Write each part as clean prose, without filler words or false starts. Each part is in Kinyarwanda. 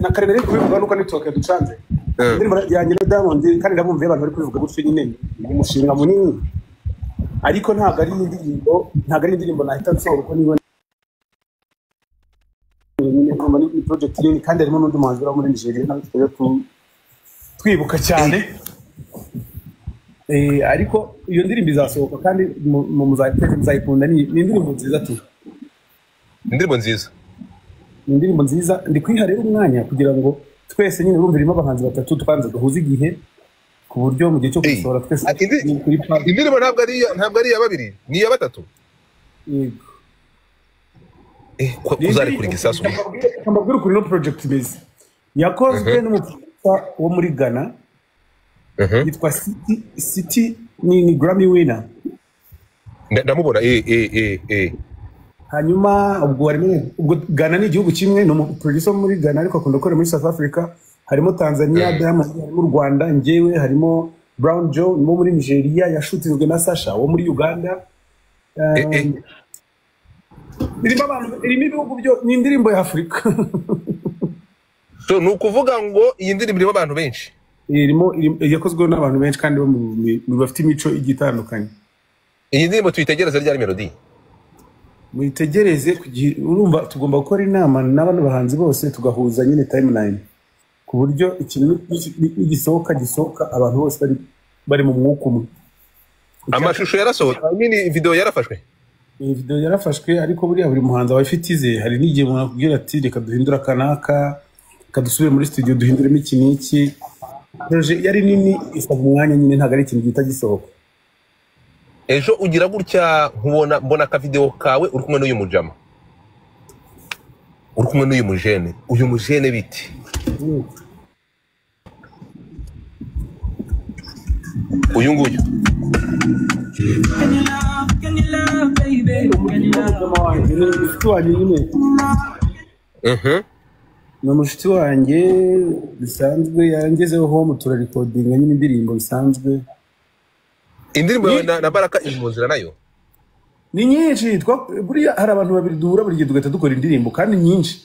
Na kare nari kubivuga nuko network yaducanze. Indirimbo yanjye na Diamond, kandi ndabumva abantu bari kubivuga gutyo nyine, ni umushinga munini, ariko ntabwo ari indirimbo nahita nsohora uko niba nyine urumva ni project nini, kandi harimo n'undi muhanzi wo muri Nigeria nawe tutajya twibuka cyane. Ariko iyo ndirimbo izasohoka kandi muzayikunda, ni indirimbo nziza tu. Indirimbo nziza. Ni indirimbo nziza. Ndi kwiha rero umwanya kugira ngo twese nyine, urumva irimo abahanzi batatu, twanze duhuze igihe ku buryo mu gihe cyo gusohora twese ni kuri page. Indirimbo ntabwo ari iya babiri, ni iya batatu. Yego. Kuzarekura igisasu. Reka mbabwire ukuntu ino project imeze. Yakozwe n'umuproducer wo muri Ghana yitwa City. City ni Grammy winner. Ndamubona eh. Hanyuma ubwo harimo, ubwo Ghana ni igihugu kimwe, ni umuproducer wo muri Ghana ariko akunda gukorera muri South Africa. Harimo Tanzania, Diamond, harimo u Rwanda, njyewe, harimo Brown Joe wo muri Nigeria, yashutinzwe na Sasha wo muri Uganda. Irimo abantu, irimo ibihugu byo, ni indirimbo ya Afurika. So ni ukuvuga ngo iyi ndirimbo irimo abantu benshi. Irimo, yakozwe n'abantu benshi kandi bo bafite imico igiye itandukanye. Iyi ndirimbo tuyitegereze ryari, Melody? Muyitegereze urumva tugomba gukora inama n'abano bahanzi bose, tugahuza nyine timeline ku buryo ikintu nigisohoka gisohoka abantu bose bari mu mwuka umwe. Amashusho yarasohotse? I mean, video yarafashwe? Iyi video yarafashwe, ariko buriya buri muhanzi aba afite ize. Hari n'igihe umuntu akubwira ati: "Reka duhindure aka n'aka, reka dusubire muri studio duhinduremo iki n'iki." Projet yari nini, isaba umwanya nyine, ntabwo ari ikintu gihita gisohoka. Ejo ugira gutya nkubona, mbona akavideo kawe uri kumwe n'uyu mujama, uri kumwe n'uyu mujene. Uyu mujene biti uyu nguyu? Umujama wanjye ni umushuti wanjye nyine. Ni umushuti wanjye bisanzwe, yangezeho home turarecordinga nyine indirimbo bisanzwe. Indirimbo yawe na Baraka iri mu nzira nayo? Ni nyinshi. Buriya hari abantu babiri duhura buri gihe tugahita dukora indirimbo kandi nyinshi,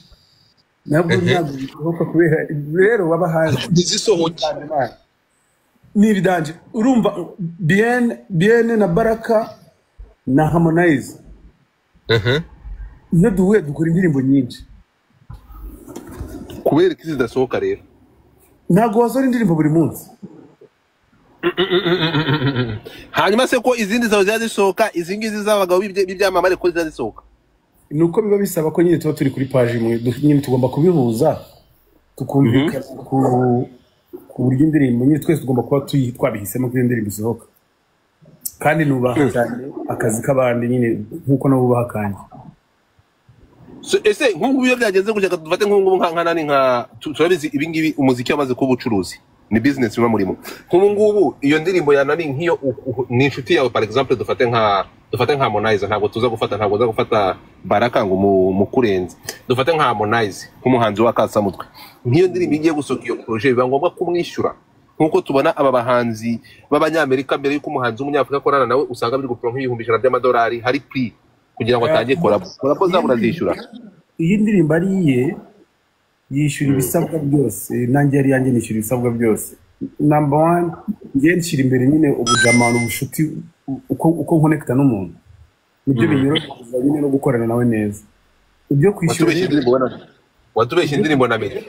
ntabwo ntabwo bishoboka kubera rero baba hanze. Ntizisohoke. Ni ibidanje. Urumva Bien, Bien na Baraka na Harmonize, iyo duhuye dukora indirimbo nyinshi. Kubera ko zidasohoka rero? Ntabwo wasohora indirimbo buri munsi. Hanyuma se ko izindi zawe ziba zisohoka, izi ngizi z'abagabo b'ibyamamare ko ziba zisohoka? Ni uko biba bisaba ko nyine tuba turi kuri page imwe, nyine tugomba kubihuza, tukumvikana ku buryo indirimbo nyine twese tugomba kuba twabihisemo ko iyo ndirimbo isohoka. Kandi nubaha cyane akazi k'abandi nyine nk'uko nabo bubaha akanjye. So, ese nk'ubu iyo byagenze gutya, dufate nk'ubu nka nani, nka turabizi ibi ngibi, umuziki wamaze kuba ubucuruzi, ni business biba murimo. Nk'ubu ngubu iyo ndirimbo ya nani, nk'iyo ni inshuti yawe, par exemple dufate nka Harmonize, ntabwo tuza gufata, ntabwo uza gufata Baraka ngo mukurenze, dufate nka Harmonize nk'umuhanzi wa kasamutwe. Nk'iyo ndirimbo igiye gusohoka, iyo projet biba ngombwa kumwishyura, nk'uko tubona aba bahanzi b'abanyamerika, mbere y'uko umuhanzi w'umunyafurika akorana nawe usanga biri gupima nk'ibihumbi 100 by'amadolari, hari prix kugira ngo atange collabo. Collabo zabo urazishyura? Iyi ndirimbo ari iye, yishyura ibisabwa byose. Nanjye yari iyanjye, nishyura ibisabwa byose. Number one, njye nshyira imbere nyine ubujamano, ubushuti, uko nconnecta n'umuntu nibyo binyorohereza nyine no gukorana nawe neza. Ibyo kwishyura Watubeshye indirimbo na Meddy.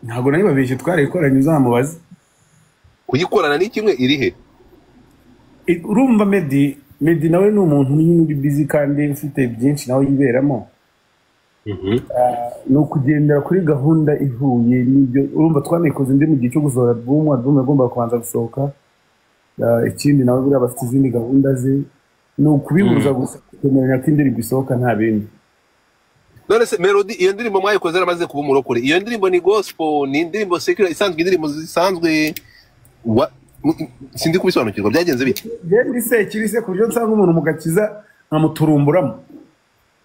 Ntabwo nayibabeshye, twarayikoranye, uzamubaze. Kuyikorana ni kimwe, iri he? Urumva Meddy nawe ni umuntu nyine uri busy kandi ufite byinshi nawe yiberamo. Ni ukugendera kuri gahunda ihuye n'ibyo. Urumva twanayikoze indi mu gihe cyo gusohora album, album yagombaga kubanza gusohoka. Ikindi nawe buriya bafite izindi gahunda ze, ni ukubihuza gusa tukemeranya ko indirimbo isohoka, nta bindi. None se Melody, iyo ndirimbo mwayikoze yaramaze kuba umurokore? Iyo ndirimbo ni gospel, ni indirimbo secular isanzwe, indirimbo zisanzwe? Sindi kubisobanukirwa, byagenze bite? Njye ndi sekiri se ku buryo nsanga umuntu mu gakiza nkamuturumburamo?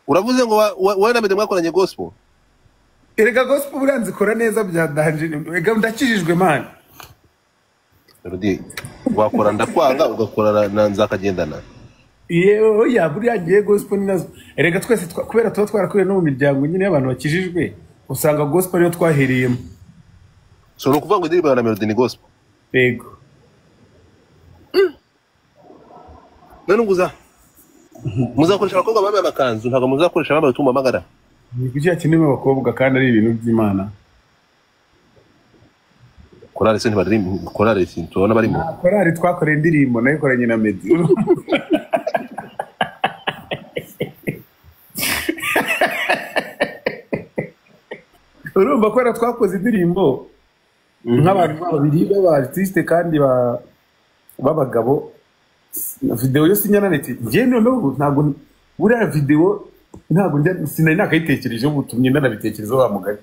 Uravuze ngo wowe na Meddy mwakoranye gospel? Erega gospel buriya nzikora neza bya danger, erega ndakijijwe, man. Melody, wakora Ndakwanga, ugakora na Nzakagendana. Yewe, oya, buriya ngiye gospel ni nazo. Erega twese kubera tuba twarakuriye no mu miryango nyine y'abantu bakijijwe. Usanga gospel ariyo twahereyemo. So ni ukuvuga ngo indirimbo yawe na Melody ni gospel? Yego. None nguza muzakoresha abakobwa bambaye amakanzu, ntabwo muzakoresha abambaye utumbamagara? Ni kuki hakenewe abakobwa kandi ari ibintu by'Imana? Korale se ntibaririmba? Korale si tubona barimo? Korali twakoreye indirimbo nayikoranye na Meddy. Urumva ko rero twakoze indirimbo nk'abantu babiri b'aba-artiste kandi b'abagabo. Video yo sinyananetse njye, noneho ntabwo buriya video ntabwo njya sinari nakayitekerejeho, ubu tumye ndanabitekerezaho wa mugari.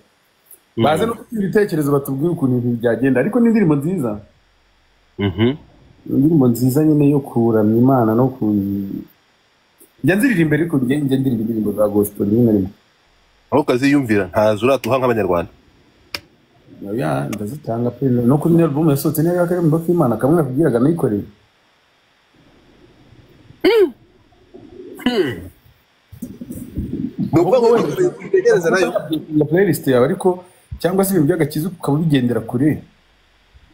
Baza no kugira ibitekerezo batubwira ukuntu ibintu byagenda, ariko ni indirimbo nziza. Indirimbo nziza nyine yo kuramya Imana no ku njya nziririmba, ariko njye njya ndirimba indirimbo za gospel rimwe na rimwe. Aho ukaziyumvira ntazo uratuha nk'abanyarwanda? Oya, ndazitanga pe. No kuri album yasohotse niyo y'akaririmbo k'Imana kamwe nakubwiraga nayikoreye. Ni ukuvuga ngo utegereza nayo na playlist yawe, ariko cyangwa se ibintu by'agakiza ukaba ubigendera kure.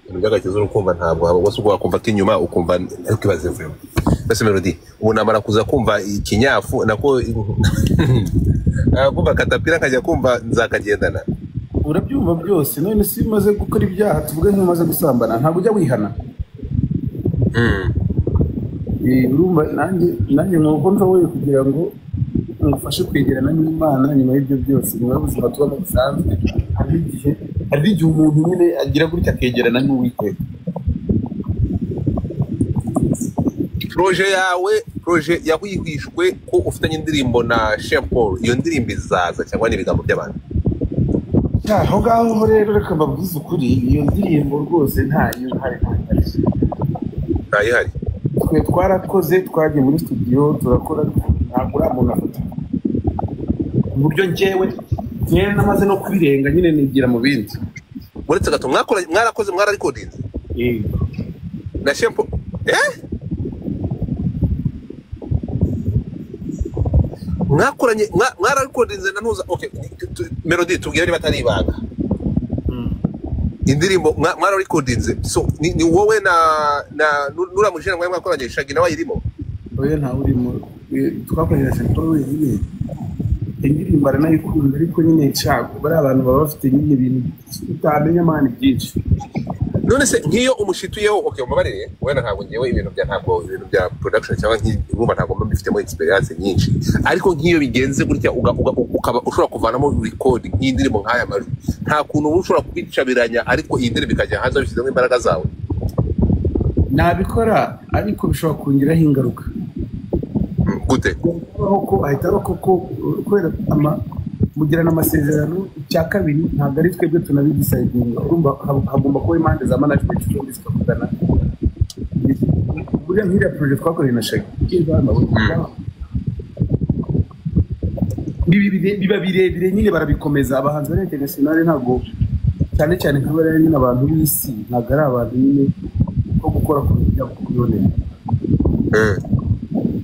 Ibintu by'agakiza urukumva ntabwo haba ubwo wakumva ko inyuma ukumva, ariko ibaze vuba mbese Melody ubu namara kuza kumva ikinyafu nako kumva katapira nkajya kumva nzakagendana. Urabyumva byose. None se iyo umaze gukora ibyaha, tuvuge nk'umaze gusambana, ntabwo ujya wihana? Urumva nanjye nuko nshoboye kugira ngo ngufashe kwegerana n'Imana nyuma y'ibyo byose, nyuma y'ubuzima tubamo busanzwe. Hari igihe umuntu nyine agira gutya akegerana n'Uwiteka. Projet yawe, projet yahwihwishwe ko ufitanye indirimbo na Chef Paul, iyo ndirimbo izaza cyangwa ni ibigambo by'abantu? Aho ngaho rero reka mbabwize ukuri, iyo ndirimbo rwose ntayo ihari, ntayihari. Ntayihari? Twe twarakoze, twagiye muri studio turakora, ntabwo uriya muntu afata ku buryo njyewe namaze no kubirenga nyine nigira mu bindi. Uretse gato, mwarakoze, mwararikodinze? Yego. Na Chef Paul, eh mwakoranye, mwararikodinze na ntuza? Okay, Melody, tubwire niba atari ibanga, indirimbo mwararikodinze, so ni wowe na nuriya mujene mwari mwakoranye, Shaggy, nawe ayirimo? Oya, ntawe urimo. Twakoranye na Sean Paul wenyine. Indirimbo aranayikunda, ariko nyine nshaka bariya abantu baba bafite nyine ibintu utamenya man byinshi. None se nk'iyo umushituyeho, okay, umbabarire wenda ntabwo ngewe ibintu bya production cyangwa nk'ibumba ntabwo mba mbifitemo experience nyinshi, ariko nk'iyo bigenze gutya ukaba ushobora kuvanamo record nk'indirimbo nk'aya majwi, nta kuntu uba ushobora kubicabiranya ariko iyi ndirimbo ikajya hanze wabishyizemo imbaraga zawe? Nabikora, ariko bishobora kungiraho ingaruka. Gute? Habaho ko ahita aba koko kubera mugirana amasezerano. Icya kabiri, ntabwo ari twebwe tunabidecidinga. Urumva hagomba kuba impande za management zombi zikavugana. Buriya nk'iriya projet twakoreye na Shaggy, biba birebire nyine, barabikomeza. Abahanzi bari international ntabwo, cyane cyane nka bariya nyine abantu b'isi, ntabwo ari abantu nyine ko gukora ku bintu byabo kubibonera.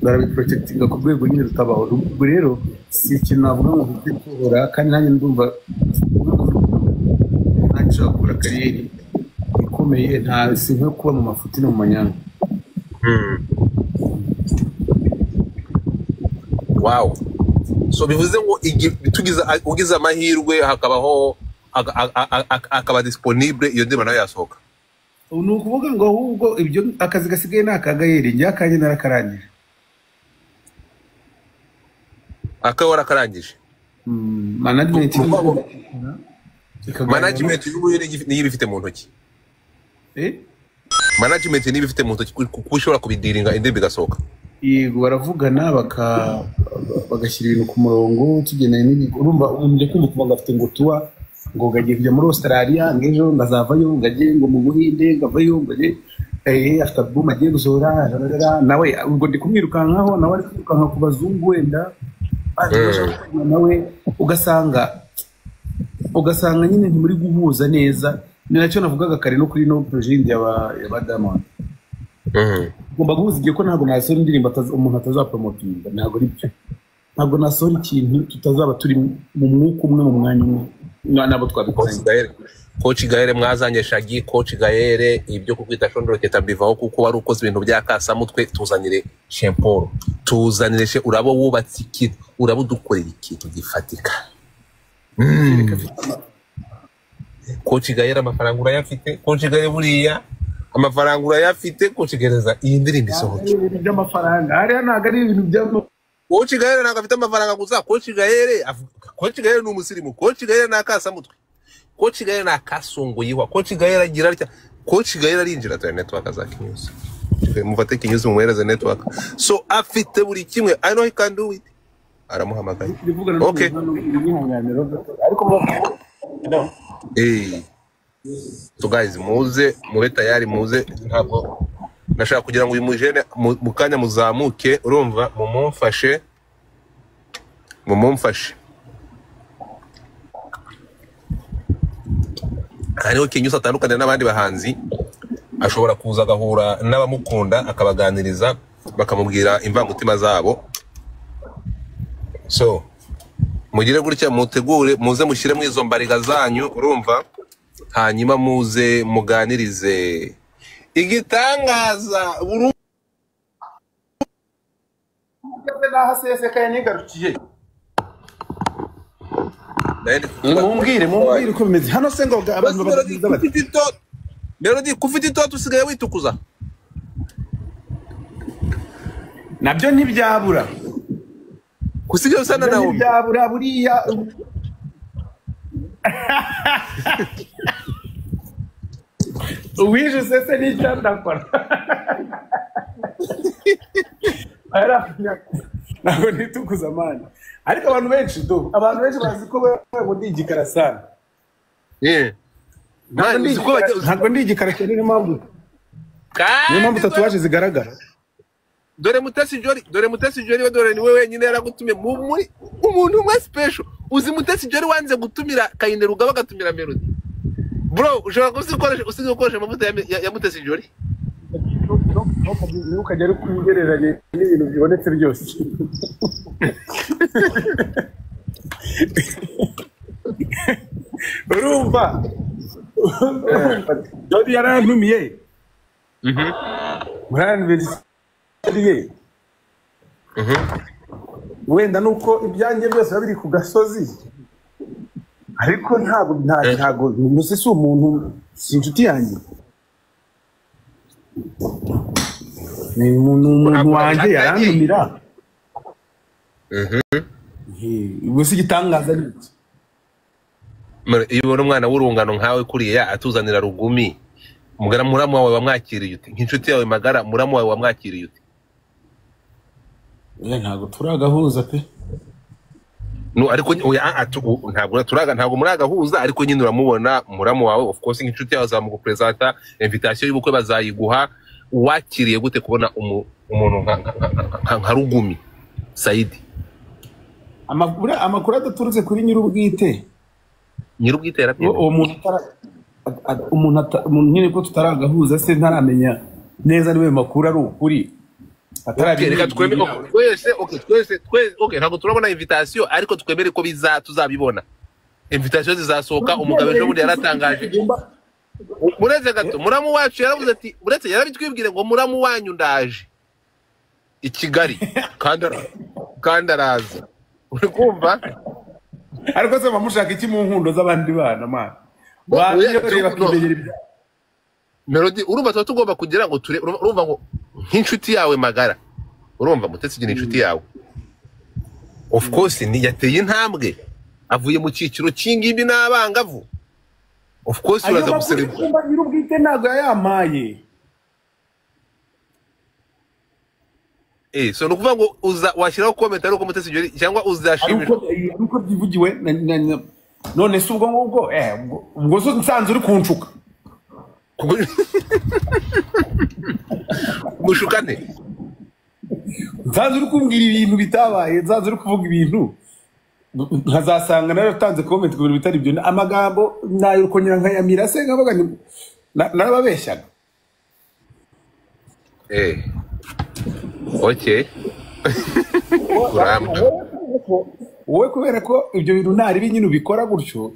Barabiprotectinga ku rwego nyine rutabaho. Ubwo rero si ikintu navuga ngo mfite kubura, kandi nanjye ndumva nanjye nshobora gukora career ikomeye, nta si nko kuba mu mafuti no mu manyanga. Wow, so bivuze ngo tugize ugize amahirwe hakabaho akaba disponible, iyo ndirimbo nayo yasohoka? Ubu ni ukuvuga ngo ahubwo ibyo akazi gasigaye ni akagayeri, njye akanjye narakarangije. Akaba warakarangije? Management ikaganira. Management y'ubu niyo ibifite mu ntoki? Eh? Management niyo ibifite mu ntoki kuko ushobora kubidealinga indirimbo igasohoka? Yego, baravugana bagashyira ibintu ku murongo tugendanye n'ibigo. Urumva ubu njya kumva ukumva ngo afite ngo tuwa ngo ngagiye kujya muri Australia, ngo ejo ngazavayo, ngo ajye ngo mu Buhinde, ngo avayo ngo ajye afite album agiye gusohora rarara, nawe ubwo ndi kumwirukankaho, nawe ari kwirukanka ku bazungu wenda baje bashaka gukorana nawe, ugasanga nyine ntimuri guhuza neza. Ni nacyo navugaga kare no kuri no projet yindi ya ba Diamond. Ugomba guhuza igihe, ko ntabwo nasohora indirimbo umuntu atazapromotinga, ntabwo ari byo. Ntabwo nasohora ikintu tutazaba turi mu mwuka umwe, mu mwanya umwe. Nabo twabikoranye. Coach Gael mwazanye Shaggy, Coach Gael ibyo kukwita shondoroketa bivaho kuko wari ukoze ibintu bya kasamutwe. Tuzanire Shemporo, tuzanire urabo wubatse ikintu, urabo dukorera ikintu gifatika. Coach Gael amafaranga urayafite, Coach Gael buriya amafaranga urayafite, Coach Gael iyi ndirimbo isohoke. By'amafaranga hariya ntabwo ari ibintu by'amafaranga. Coach Gael ntabwo afite amafaranga gusa, Coach Gael ni umusirimu, Coach Gael ni akasamutwe, Coach Gael ni akasongoyeho, Coach Gael agira atya, Coach Gael arinjira atari network za Kinyuzi. Mufate Kinyuzi mumuhereze network. So afite buri kimwe, I know he can do it. Aramuhamagaye. Okay. So guys, muze mube tayari, muze ntabwo nashaka kugira ngo uyu mujene mukanya muzamuke, urumva mumumfashe. Hariho Kinyusi atandukanye n'abandi bahanzi, ashobora kuza agahura n'abamukunda akabaganiriza bakamubwira imvangutima zabo. So mugire gutya mutegure, muze mushyire mu izo mbariga zanyu, urumva, hanyuma muze muganirize igitangaza buru mumbwire uko bimeze hano se ngo abantu babagize bati Melody kufite itoto usigaye witukuza nabyo ntibyabura kusigaye usana nawe ntibyabura buriya uwije sese n'icyo ndakora ntabwo nitukuza amana ariko abantu benshi bazi ko wewe ndi igikara sana. Ntabwo ndi igikara cyane, niyo mpamvu tatuwaje zigaragara. Dore Mutesi Jolly dore ni wewe wenyine yaragutumye muri umuntu umwe special. Uzi Mutesi Jolly wanze gutumira Kayinde Rugaba agatumira Melody. Bro, ushobora kuzikoresha usize ukoresha amavuta ya Mutesi Jolly. Ntukajya ari kugereranya n'ibintu bibonetse byose. Urumva Jolly yarantumiye muri anniversary. Wenda nuko ibyanjye byose biba biri ku gasozi, ariko ntabwo muse si umuntu, si inshuti yanjye, ni umuntu wanjye yarantumira. Ubwo si igitangaza ni iki? Iyo ubona umwana w'urungano nkawe kuriya atuzanira Rugumi, muramu wawe wamwakiriye ute? Nk'inshuti yawe magara, muramu wawe wamwakiriye ute? Ntabwo turagahuza pe. No, ariko ntabwo muragahuza, ariko nyine uramubona muramu wawe, of course nk'inshuti yawe azamugupresenta invitation y'ubukwe bazayiguha. Wakiriye gute kubona umuntu nka Rugumi Saidi? Amakuru adaturutse kuri nyir'ubwite. Nyir'ubwite yarabyemeye. Uwo muntu nyine ko tutaragahuza se ntaramenya neza niwe makuru ari ukuri. Reka twemere twese, okay, ntabwo turabona invitation ariko twemere ko tuzabibona. Invitation zizasohoka. Umugabo ejo bundi yaratangaje, muretse gato, muramu wacu yaravuze ati, uretse yarabitwibwire ngo muramu wanyu ndaje i Kigali kandi araza. Uri kumva? Ariko se bamushaka iki mu nkundo z'abandi bana mwana? Melody, urumva tuba tugomba kugira ngo ture, urumva ngo nk'inshuti yawe magara, urumva Mutesi ni inshuti yawe, of course ni yateye intambwe avuye mu cyiciro cy'ingimbi n'abangavu, of course uraza guserebura. Nyir'ubwite ntabwo yayampaye. So nukuvuga ngo uza washyiraho comment ari uko Mutesi Jolly cyangwa uzashimishwa ariko byivugiwe none se ubwo ngubwo ubwo so nsanze uri kunshuka. Mushukane nsanze uri kumbwira ibintu bitabaye, nsanze uri kuvuga ibintu nkazasanga naratanze comment ku bintu bitari byo, amagambo nayo ukongera nkayamira se nkavuga narababeshyaga. Okay. Wowe kubera ko ibyo bintu ntari binyine ubikora gutyo,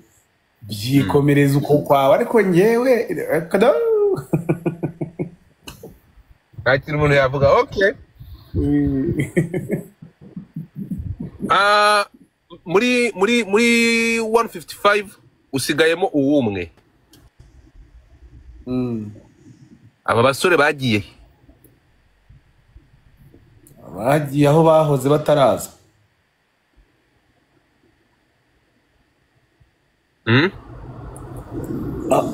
Byikomereza uko kwawe, ariko njyewe nta kintu umuntu yavuga. Okay, muri 155 usigayemo uwumwe. Aba basore bagiye bagiye aho bahoze bataraza.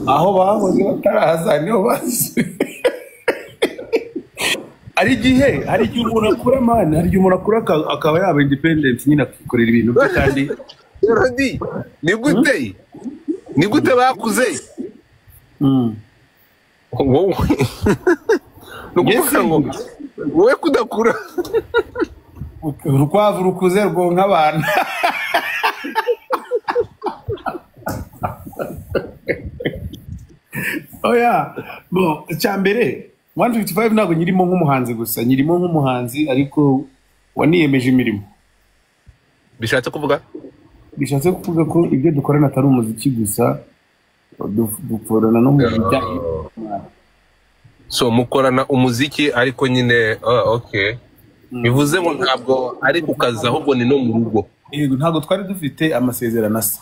Aho bahoze bataraza niho bazi. Hari igihe umuntu akura, man, hari igihe umuntu akura akaba yaba independent nyine, akikorera ibintu bye kandi. Melody, ni gute bakuze? Wowe ni ukuvuga ngo wowe kudakura. Urukwavu rukuze rwonka abana. Oya, bon, icyambere 155 ntabwo nyirimo nk'umuhanzi gusa, nyirimo nk'umuhanzi ariko waniyemeje imirimo. Bishatse kuvuga? Bishatse kuvuga ko ibyo dukorana atari umuziki gusa, dukorana no mu bijyanye. So mukorana umuziki ariko nyine, okay, bivuze ngo ntabwo ari ku kazi ahubwo ni no mu rugo. Yego, ntabwo twari dufite amasezerano asa.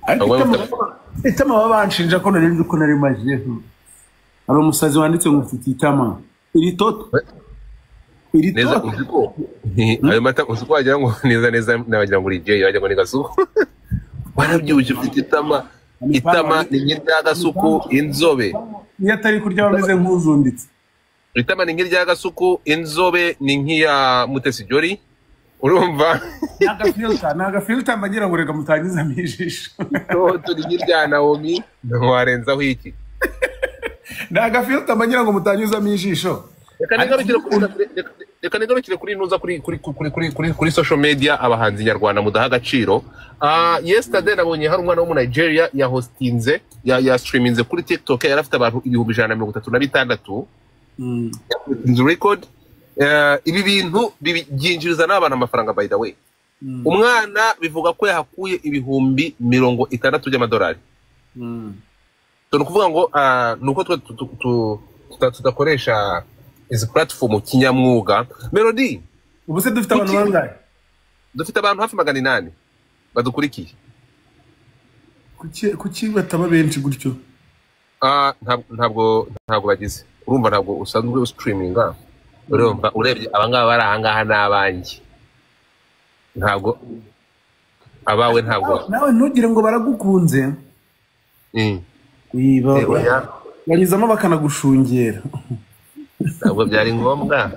Ariko itama baba banshinja ko nari nzi ko nari maje. Hari umusazi wanditse ngo mfite itama iri toto iri neza toto. Uzi ko ayo mata, uzi ko wagira ngo neza neza nabagira ngo uri gay, wagira ngo ni Gasuku, warabyibushye, ufite itama, itama ni nk'irya Gasuku inzobe. Iyo atari kurya aba ameze nk'uzunditse. Itama ni nk'irya Gasuku inzobe, ni nk'iya Mutesi Jolly, urumva? Ni agafilter mba ngira ngo reka mutangizamo ijisho. Toto ni nk'irya Naomi, ntiwarenzaho iki? Ni agafilter mba ngira ngo mutanyuzamo ijisho. Reka nigarukire kuri nuza kuri kuri kuri kuri kuri kuri social media, abahanzi nyarwanda mudaha agaciro. Yesterday nabonye hari umwana wo mu Nigeria ya hostinze, ya streaminze kuri TikTok, yari afite abantu 136,000, inzu record. Ibi bintu byinjiriza n'abantu amafaranga, by the way. Umwana bivuga ko yahakuye 60,000 by'amadolari. So ni ukuvuga ngo ni uko twe tudakoresha izi platform kinyamwuga, Melody. Ubu se dufite abantu bangahe? Dufite abantu hafi 800 badukurikiye. Kuki bataba benshi gutyo? Ntabwo bagize, urumva ntabwo usanzwe ustreaminga, urumva urebye abangaba bari ahangaha n'abanjye, ntabwo abawe ntabwo. Nawe ntugire ngo baragukunze. Oya. Banyuzamo bakanagushungera. Ntabwo byari ngombwa,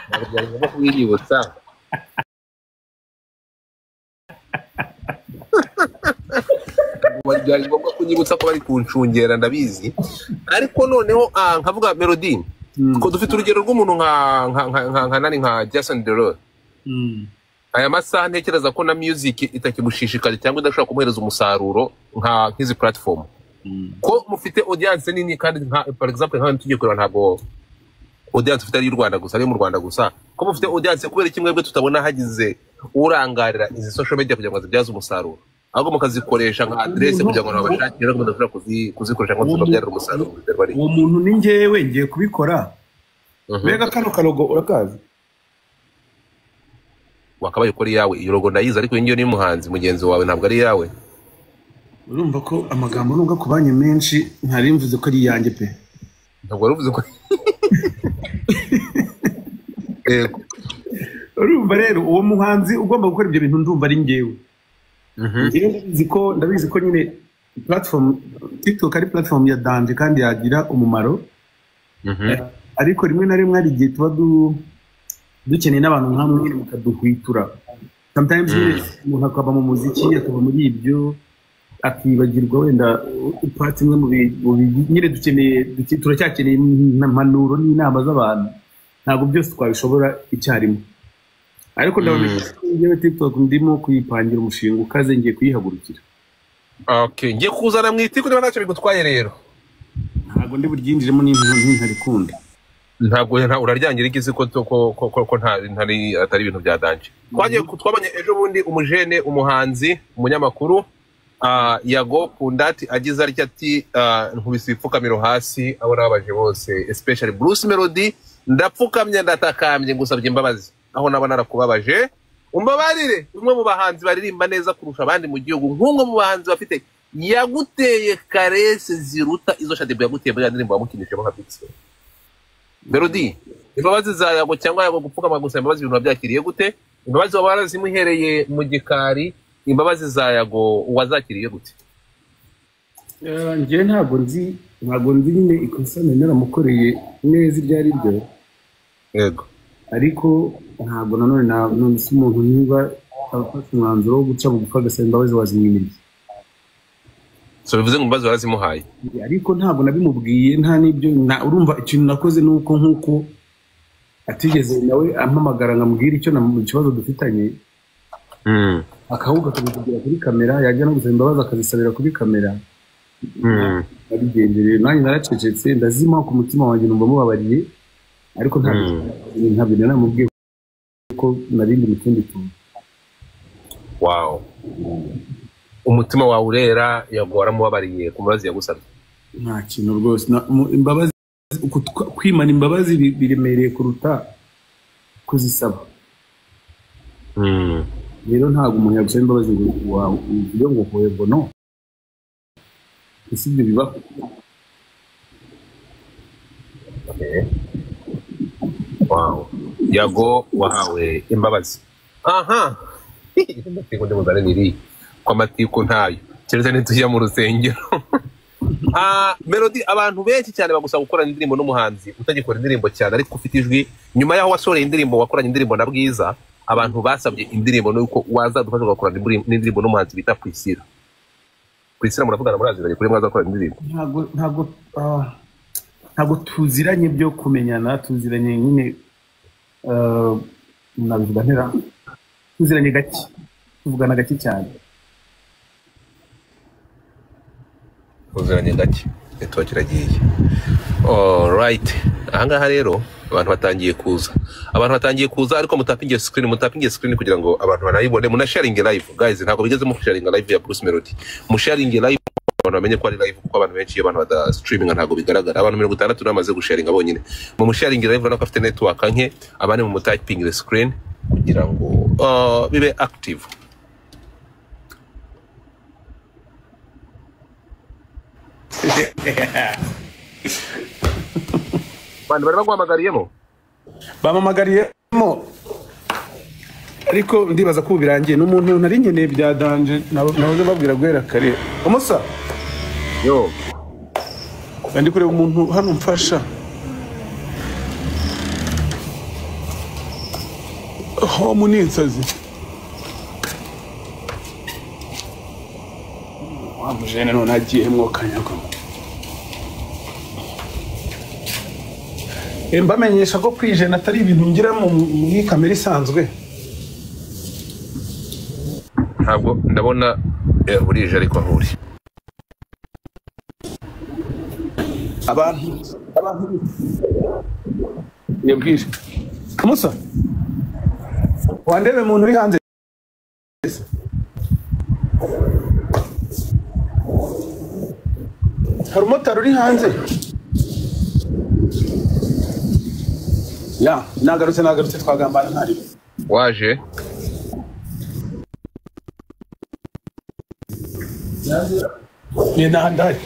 ntabwo byari ngombwa kubiyibutsa. Ntabwo byari ngombwa kunyibutsa ko bari kunshungera, ndabizi. Ariko noneho nkavuga, Melody, ko dufite urugero rw'umuntu nka nani, nka Jason Derulo. Aya masaha ntekereza ko na music itakimushishikaje cyangwa idashobora kumuhereza umusaruro nk'izi platform. Ko mufite audience nini kandi nka, for example, nka tugiye kureba, ntabwo audience ufite ari iy'u Rwanda gusa, ari mu Rwanda gusa. Ko mufite audience, kubera iki mwebwe tutabona hagize urangarira izi social media kugira ngo zibyaze umusaruro, ahubwo mukazikoresha nka adresse kugira ngo babashakire, ariko mudashobora kuzikoresha ngo zibabyarire umusaruro, biterwa n'iki? Uwo muntu ni njyewe, ngiye kubikora. Mbega kano karogo urakazi? Wakabaye ukora iyawe. Iyo logo ndayizi, ariko iyi ngiyo ni umuhanzi mugenzi wawe, ntabwo ari iyawe. Urumva ko amagambo nubwo akubanye menshi, ntari mvuze ko ari iyanjye pe. Ntabwo wari uvuze ko, yego. Urumva rero, uwo muhanzi ugomba gukora ibyo bintu ndumva ari njyewe. Njyewe ndabizi ko nyine platform TikTok ari platform ya danger kandi yagira umumaro. Ariko rimwe na rimwe hari igihe tuba dukeneye n'abantu nkamwe nyine mukaduhwitura. Sometimes nyine umuntu akaba mu muziki, akaba muri ibyo, akibagirwa wenda part imwe mu nyine dukeneye turacyakeneye impanuro n'inama z'abantu. Ntabwo byose twabishobora icyarimwe, ariko ndabona njyewe TikTok ndimo kuyipangira umushinga ukaze, ngiye kuyihagurukira. Okay, ngiye kuzana mu itiku niba ntacyo bigutwaye rero. Ntabwo ndi buryinjiremo n'intarikunda. Ntabwo uraryangira igizi ko ko ntari atari ibintu bya danger. Twagiye twabonye ejo bundi umujene, umuhanzi, umunyamakuru Yago Pundati agize atya ati nkubise ibipfukamiro hasi abo nababaje bose, especially Bruce Melody, ndapfukamye ndatakambye ngusabye imbabazi aho naba narakubabaje, umbabarire. Umwe mu bahanzi baririmba neza kurusha abandi mu gihugu, nk'umwe mu bahanzi bafite yaguteye karese ziruta izo Shaddy yaguteye muri ya ndirimbo wamukinishemo nka Pixel. Melody, imbabazi za Yago cyangwa Yago gupfukama gusa imbabazi, ibintu wabyakiriye gute? Imbabazi waba warazimuhereye mu gikari, imbabazi za Yago wazakiriye gute? Njyewe ntabwo nzi nyine ikosa nari naramukoreye neza iryo ari ryo. Yego. Ariko ntabwo nanone nonese umuntu niba afata umwanzuro wo guca bugufi agasaba imbabazi wazimwimiriye. So bivuze ngo imbabazi warazimuhaye. Ariko ntabwo nabimubwiye, nta n'ibyo urumva ikintu nakoze ni uko nk'uko atigeze nawe ampamagara ngo ambwire icyo ikibazo dufitanye, akahubwo akabivugira kuri kamera, yajya no gusaba imbabazi akazisabira kuri kamera. Nabigenje rero nanjye naracecetse, ndazima ku mutima wanjye numva mubabariye, ariko ntabwo naramubwiye ko narindi mu tundi tuntu. Wow. Umutima wawe urera, Yago waramubabariye ku mbabazi yagusabye. Nta kintu rwose, imbabazi, kwimana imbabazi biremereye kuruta kuzisaba. Rero ntabwo umuntu yagusaba imbabazi ngo uvuge ngo hoye ngo no. Ese ibyo bibaho? Okay. Wow. Yago wahawe imbabazi. Aha. Amatiku ndi muzane niri kwa matiku ntayo. Keretse nitujya mu rusengero. Melody, abantu benshi cyane bagusaba gukorana indirimbo n'umuhanzi utagikora indirimbo cyane ariko ufite ijwi. Nyuma yaho wasoreye indirimbo, wakoranye indirimbo na Bwiza, abantu basabye indirimbo nuko wazadufasha ugakorana n'indirimbo n'umuhanzi bita Priscilla. Priscilla muravugana, muraziranye kuri mwazakorana indirimbo? Ntabwo tuziranye byo kumenyana, tuziranye nyine nabivuga ntera, tuziranye gake, tuvugana gake cyane. Tuziranye gake, network iragiye. All right. Ahangaha rero abantu batangiye kuza, ariko mutapinge screen, kugira ngo abantu banayibone, munasharinge live guys. Ntabwo bigeze mu sharinga live ya Bruce Melody, musharinge live abantu bamenye ko ari live, kuko abantu benshi iyo abantu bada streaming ntabwo bigaragara. Abantu 60 bamaze gusharinga bonyine. Mu musharinge live urabona ko afite network nke, abandi mu mutapinge screen kugira ngo bibe active. Bantu bari baguhamagariyemo? Bamamagariyemo, ariko ndibaza ko birangiye. N'umuntu nari nkeneye bya danger, nahoze babwira guhera kare. Umusa yo, ndi kureba umuntu hano mfasha. Home ni insazi. Wa mujene none agiye mwokanyako. Mbamenyesha ko kwijena atari ibintu ngira muri kamera isanzwe. Ntabwo ndabona burije ariko ahuri. Abantu yabwije. Musa wandebe muntu uri hanze. Hari umumotari uri hanze. Ya, nagarutse twagambana ntari. Waje? Ni ndahari.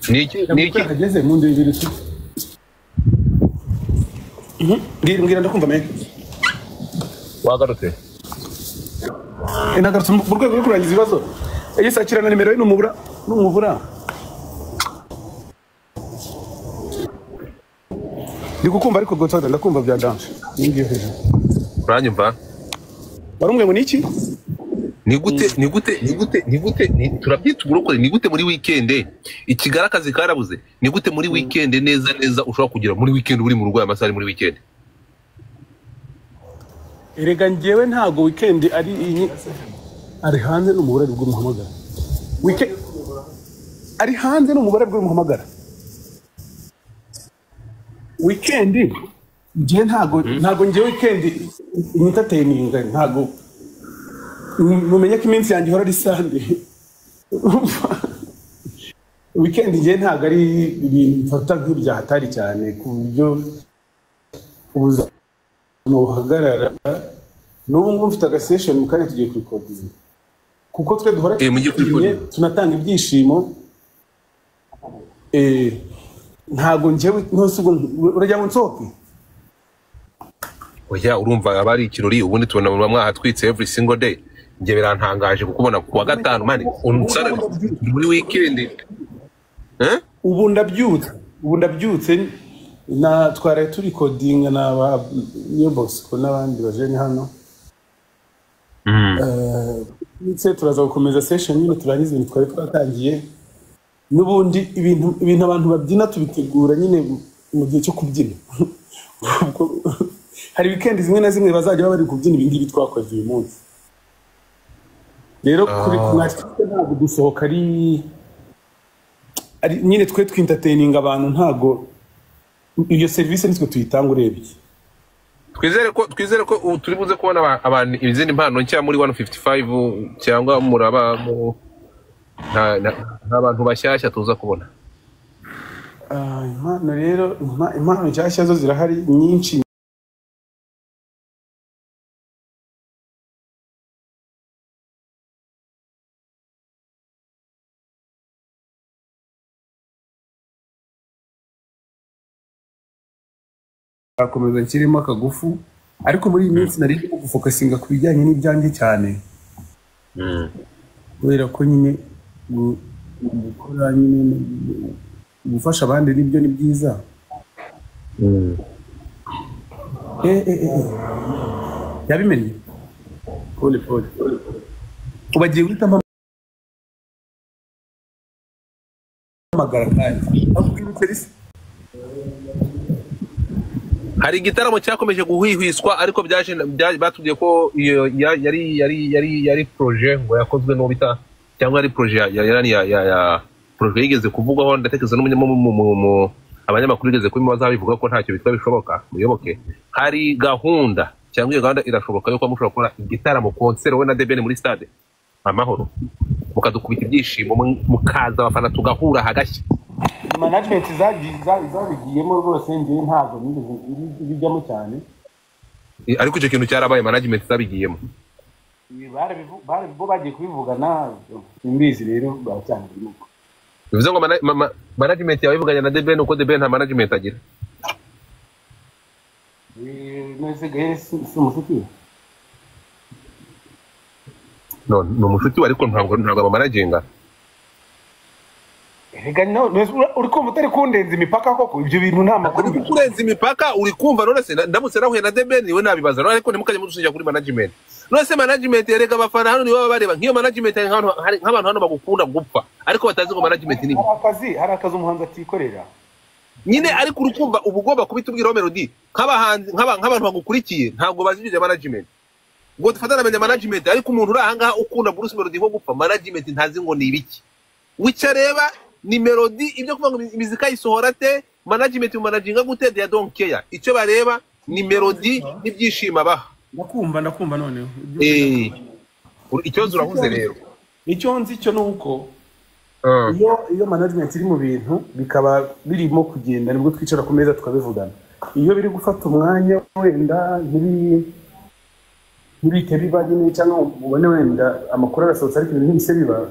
Niki hageze mu ndi bibiri tu. Mbwira ndakumva me. Wagarutse? Nagarutse mu rwego rwo kurangiza ibibazo. Yisakirana nimero ye n'umubura. Ndi kukumva ariko Godfather ndakumva bya dance. Ningiye hejuru. Uranyumva? Warumwe ngo niki? Ni gute turabyita uburokore, ni gute muri weekend ikigara akazi karabuze, ni gute muri weekend neza neza ushobora kugira muri weekend uri mu rugo amasaha ari muri weekend? Erega njyewe ntago weekend ari inyi ari hanze n'umubare rw'umuhamagara. Weekend ari hanze n'umubare rw'umuhamagara. Weekend njye ntago njye weekend entertaining, ntago mumenye ko iminsi yanjye ihora ari Sunday. Weekend njye ntago ari ibintu mfata nk'ibya hatari cyane ku buryo ubuzima buhagarara. N'ubu ngubu mfite agasession mu kanya tugiye kurikodinga, kuko twe duhora tunatanga ibyishimo. Ntago njyewe ntose ubwo urajya ngo nsohoke. Oya, urumva aba ari ikirori, ubundi tubona muba mwahatwitse every single day. Njye birantangaje kukubona ku wa gatanu man, muri weekend. Ubu ndabyutse na twaraye turi coding na ba New Bosco n'abandi bajene hano. Ndetse turaza gukomeza session nyine, turangiza ibintu twari twatangiye. N'ubundi ibintu abantu babyina tubitegura nyine mu gihe cyo kubyina. Hari weekend zimwe na zimwe bazajya bari kubyina ibi ngibi twakoze uyu munsi. Rero kuri mwatwe ntabwo gusohoka ari nyine twe twintertaining abantu, ntago iyo service nitwe tuyitanga urebye. Twizere ko turi buze kubona abantu izindi mpano nshya muri 155 cyangwa muraba nta bantu bashyashya tuza kubona. Impano rero, impano nshyashya zo zirahari nyinshi. Akomeza nshyiremo akagufu, ariko muri iyi minsi nari ndimo gufokasinga ku bijyanye n'ibyanjye cyane, kubera ko nyine gukora nyine gufasha abandi nibyo ni byiza. Yabimenye pole pole, ubagiye guhita mpamagara kandi akubwira isi. Hari igitaramo cyakomeje guhwihwiswa, ariko byaje batubwiye ko yari projet ngo yakozwe n'uwo bita, cyangwa ari projet ya projet yigeze kuvugwaho, ndatekereza n'umunyamakuru abanyamakuru yigeze kubimubaza bivuga ko ntacyo bitwa bishoboka. Muyoboke, hari gahunda cyangwa iyo gahunda irashoboka yuko mushobora gukora igitaramo concert wowe na The Ben muri stade Amahoro, mukadukubita ibyishimo, mukaza abafana tugahura hagashya. Management zabigiyemo rwose, njye ntabwo nigeze bijyamo cyane, ariko icyo kintu cyarabaye, management zabigiyemo bo bagiye kubivugana, simbizi rero baracyangirimo. Bivuze ngo management yawe ivuganye na The Ben, uko The Ben nta management agira. Nese gahe si umushuti? No, ni umushuti we, ariko ntabwo abamanaginga. Rega no, uri kumva utari kundenza imipaka koko, ibyo bintu nta makuru. Uri kurenza imipaka, uri kumva none se ndamutse nahuye na The Ben we nabibaza, none ariko ntimukajye mudushinja kuri management. None se management yerega abafana hano nibo bareba nk'iyo management nk'abantu hano bagukunda gupfa, ariko batazi ngo management ni hari akazi umuhanzi atikorera nyine. Ariko uri kumva uba ugomba kubitubwiraho Melody, nk'abahanzi nk'abantu bagukurikiye ntabwo bazi ibyo management. Ubwo dufatana na management, ariko umuntu uri aha ngaha ukunda Bruce Melody nko gupfa, management ntazi ngo ni ibiki. Wica reba ni Melody, ibyo kuvuga ngo imizika yisohora te, management managinga gute, they don't care. Icyo bareba ni Melody n'ibyishimo abaha. Ndakumva noneho. Ikibazo urahuze rero. Icyo nzi cyo nuko iyo management iri mu bintu bikaba birimo kugenda, nibwo twicara ku meza tukabivugana. Iyo biri gufata umwanya wenda ntibite biba nyine, cyangwa ubone wenda amakuru arasohotse ariko ibintu ntibise biba,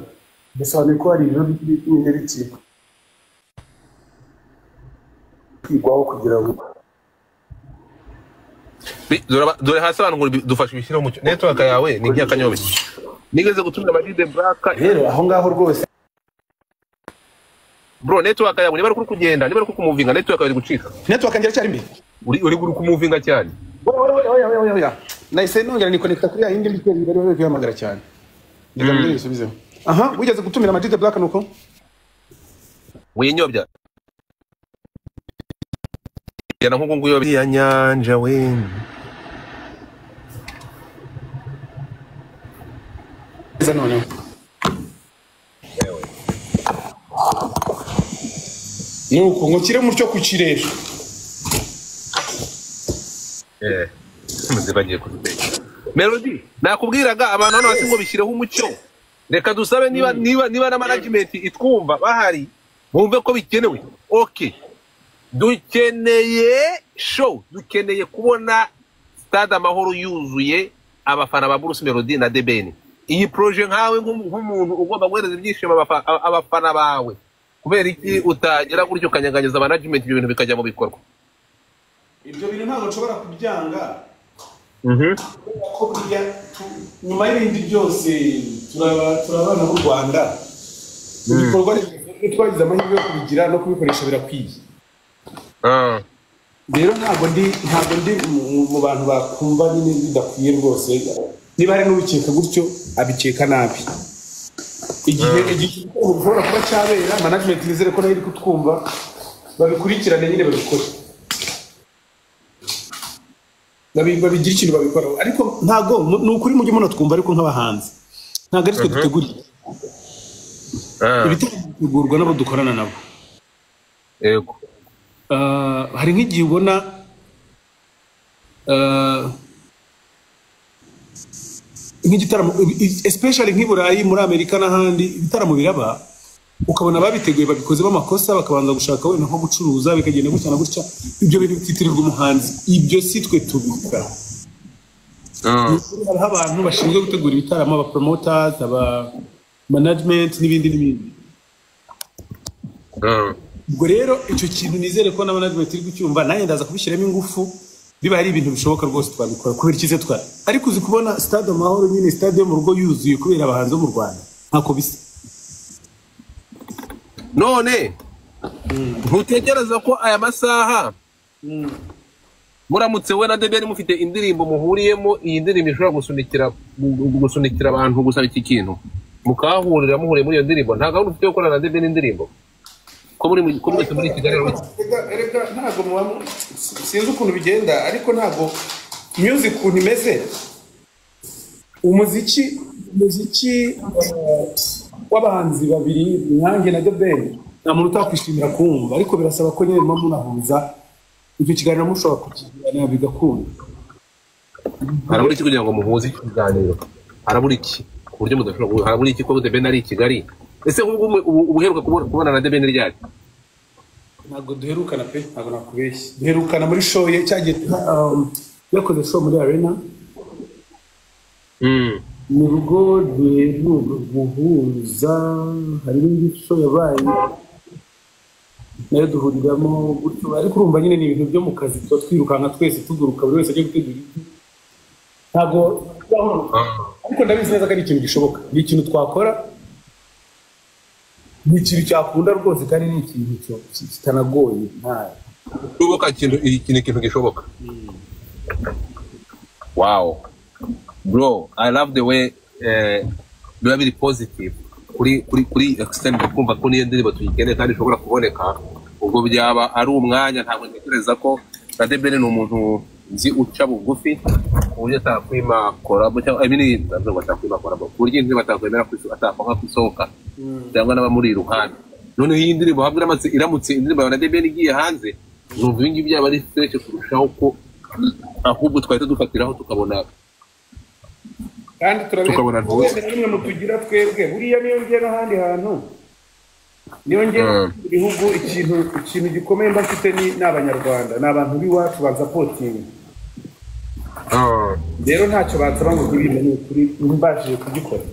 bisobanuye ko hari ibintu nyine bikiri kwigwaho kugira ngo dore hasi abantu ngo dufashe ibishyiraho umucyo. Network yawe ni nk'iyakanyobe. Nigeze gutumira Ama-G The Black rero aho ngaho rwose. Bro, network yawe niba uri kugenda, niba uri kumuvinga, network yawe iri gucika. Network yanjye iracyari mbi. Uri kumuvinga cyane. Oya. Nahise nongera nikonekta kuri ya yindi mbi bari bari kwihamagara cyane. Reka mbere nisubizeho. Aha, wigeze gutumira Ama-G The Black nuko? Winyobya. Yana nkuko nguyo ya nyanja we. Noneho. Nuko ngo kire mutyo ku kirere. Bagiye kuziteka. Melody, nakubwiraga abantu hano hasi ngo bishyireho umucyo. Reka dusabe niba na management itwumva bahari, bumve ko bikenewe. Okay, dukeneye show, dukeneye kubona Stade Amahoro yuzuye abafana ba Bruce Melody na The Ben. Iyi projet nkawe nk'umuntu ugomba guhereza ibyishimo abafana bawe, kubera iki utagera gutyo ukanyeganyeza management, ibyo bintu bikajya mu bikorwa? Ibyo bintu ntabwo nshobora kubyanga, kubera ko burya nyuma y'ibindi byose turi abana b'u Rwanda. Ibikorwa remezo iyo twagize amahirwe yo kubigira no kubikoresha birakwiye. Rero ntabwo ndi mu bantu bakumva nyine bidakwiye rwose. Niba hari n'ubikeka gutyo, abikeka nabi. Igihe igitaramo gishobora kuba cyabera, management nizere ko nayo iri kutwumva, babikurikirane nyine, babikore. Babigira ikintu babikoraho. Ariko ntabwo ni ukuri, mujye munatwumva, ariko nk'abahanzi ntabwo ari twe dutegura ibitaramo, bitegurwa n'abo dukorana nabo. Hari nk'igihe ubona nk'igitaramo, especially nk'i Burayi, muri Amerika n'ahandi, ibitaramo biraba ukabona ababiteguye babikozemo amakosa, bakabanza gushaka wenda nko gucuruza, bikagenda gutya na gutya, ibyo bintu bikitirirwa umuhanzi. Ibyo si twe tubikora. Hariho abantu bashinzwe gutegura ibitaramo, aba promoters, aba management n'ibindi n'ibindi. Ubwo rero icyo kintu nizere ko na management iri kucyumva, nanjye ndaza kubishyiramo ingufu. Biba ari ibintu bishoboka rwose, twabikora. Kubera icyiza twara, ariko uzi kubona Stade Amahoro nyine, stade yo mu rugo yuzuye kubera abahanzi bo mu Rwanda, ntako bisa. None ntutekereza ko aya masaha, muramutse we na The Ben mufite indirimbo muhuriyemo, iyi ndirimbo ishobora gusunikira abantu gusaba iki kintu, mukahahurira muhuriye muri iyo ndirimbo? Nta gahunda ufite yo gukorana na The Ben indirimbo, ko mwese muri Kigali? Erega ntabwo muba sinzi ukuntu bigenda, ariko ntabwo music ukuntu imeze, umuziki w'abahanzi babiri nkanjye na The Ben, nta muntu utakwishimira kuwumva, ariko birasaba ko nyine muba munahuza. Icyo kiganiro mushobora kukigirana bigakunda. Harabura iki kugira ngo muhuze ikiganiro? Harabura iki ku buryo mudashobora harabura iki ko The Ben ari i Kigali? Ese nk'ubu ubu uheruka kubona na The Ben ryari? Ntabwo duherukana pe, ntabwo nakubeshya. Duherukana muri show ye cyagiye yakoze show muri arena. Mu rugo duheruka guhuza, hari n'indi show yabaye nayo duhuriramo gutyo, ariko urumva nyine ni ibintu byo mu kazi, tuba twirukanka twese, tuguruka, buri wese ajya gutegura ibye. Ntabwo ariko ndabizi neza ko ari ikintu gishoboka, ni ikintu twakora, ni ikintu cyakunda rwose, kandi ni ikintu kitanagoye nta Gishoboka, ikintu iki ni ikintu gishoboka. Wow bro, I love the way biba biri positive kuri extend, kumva ko niyo ndirimbo tuyikeneye kandi ishobora kuboneka. Ubwo byaba ari umwanya. Ntabwo ntekereza ko na The Ben ni umuntu nzi uca bugufi ku buryo atakwima collabo, cyangwa I mean, ntabwo atakwima collabo, ku buryo indirimbo atakwemera atakwanga kwisohoka cyangwa n'abamuri iruhande. Noneho iyi ndirimbo hamwe iramutse indirimbo yawe na The Ben igiye hanze, numva ibi ngibi byaba ari fresh kurushaho, ko ahubwo twahita dufatiraho tukabona Kandi tukabona rwose. Turabemera nimwe mutugira twebwe. Buriya niyo ngiye n'ahandi hantu, niyo ngiye mu bihugu, ikintu gikomeye mba mfite ni Abanyarwanda, ni abantu b'iwacu bansupportinga. Rero ntacyo bansaba ngo ntibime, ni ukuri mbashije kugikora.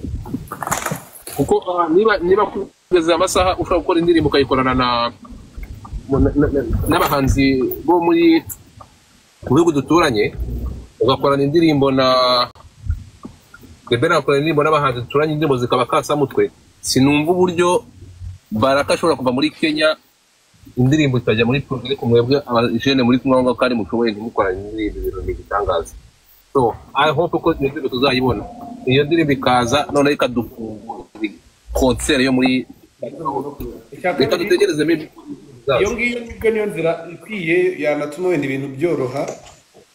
Kuko niba kugeza amasaha ushobora gukora indirimbo ukayikorana n'abahanzi bo muri mu bihugu duturanye, ugakorana indirimbo na The Ben, agakorana indirimbo n'abahanzi duturanye, indirimbo zikaba kasamutwe, sinumva uburyo Baraka ashobora kuva muri Kenya indirimbo ikajya muri projet, ariko mwebwe abajene muri kumwe aho ngaho kandi mushoboye ntimukorane indirimbo. Ibintu ni igitangaza. So I hope ko iyo ndirimbo tuzayibona, iyo ndirimbo ikaza noneho ikadufungura concert yo muri Icya Reka kabiri, dutegereze maybe iyo ngiyo nibwo niyo nzira ikwiye yanatuma wenda ibintu byoroha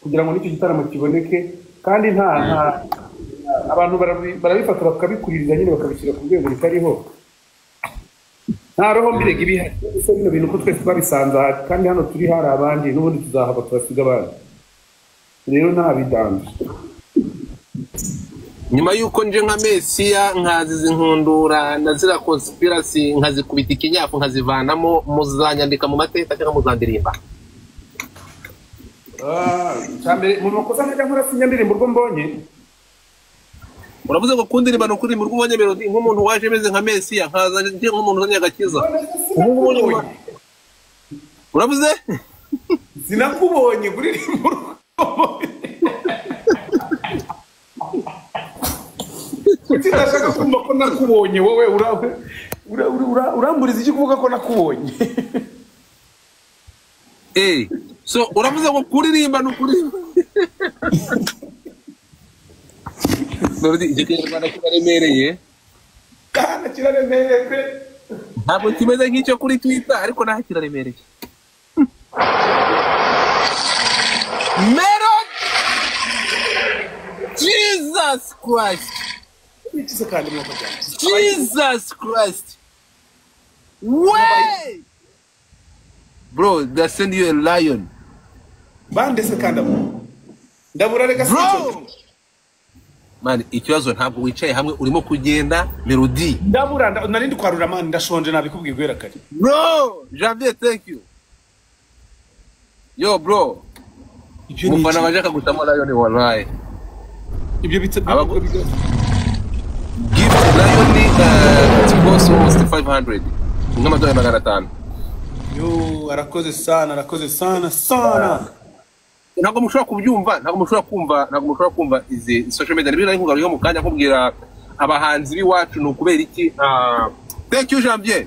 kugira ngo n'icyo gitaramo kiboneke, kandi nta abantu barabifata bakabikuririza nyine, bakabishyira ku rwego rutariho. Nta roho mbirega ibihari. Ese bino bintu ko twese twabisanze aha, kandi hano turi hari abandi, n'ubundi tuzahava tuhasiga abandi. Rero ntabidanje. Nyuma y'uko nje nka Mesiya, nkaziza inkundura na ziriya conspiracy, nkazikubita ikinyafu, nkazivanamo, muzanyandika mu mateka cyangwa muzandirimba? Cyambere mu makosa ntajya nkora, sinya ndirimbo urwo mbonye. Uravuze ngo kundirimba ni ukuririmba urwo ubonye. Melody, nk'umuntu waje meze nka Mesiya, nkaza nje nk'umuntu uzanye agakiza, ubu ngubu uravuze? Sinakubonye kuririmba urwo mbonye. Kuki ndashaka kumva ko nakubonye? Wowe uramburiza iki kuvuga ko nakubonye? So uravuze ngo kuririmba ni ukuririmba. Melody, icyo Kinyarwanda kiraremereye. Kana kiraremereye pe. Ntabwo kimeze nk'icyo kuri Twitter, ariko naho kiraremereye. Melody, Jesus Christ! Iki se kandi, mwuka byanjye? Jesus Christ! Way! Bro, they send you a lion. Bande se kandi abo? Ndabura, reka. Bro! Man, ikibazo ntabwo wicaye hamwe, urimo kugenda, Melody. Ndabura, nari ndi kwarura, man, ndashonje, nabikubwiye guhera kare. Bro, Janvier, thank you. Yo, bro. Ibyo ni Umufana iki? waje akagutamo lion, wallahi. Ibyo bitse Gift lion, it costs almost 500. Nk'amadolari 500. Yo, arakoze sana, arakoze sana sana. Ntabwo mushobora kubyumva, ntabwo mushobora kumva, ntabwo mushobora kumva izi social media. Nibyo nari nkugaruyeho mu kanya, nkubwira abahanzi b'iwacu ni ukubera iki. Thank you, Janvier,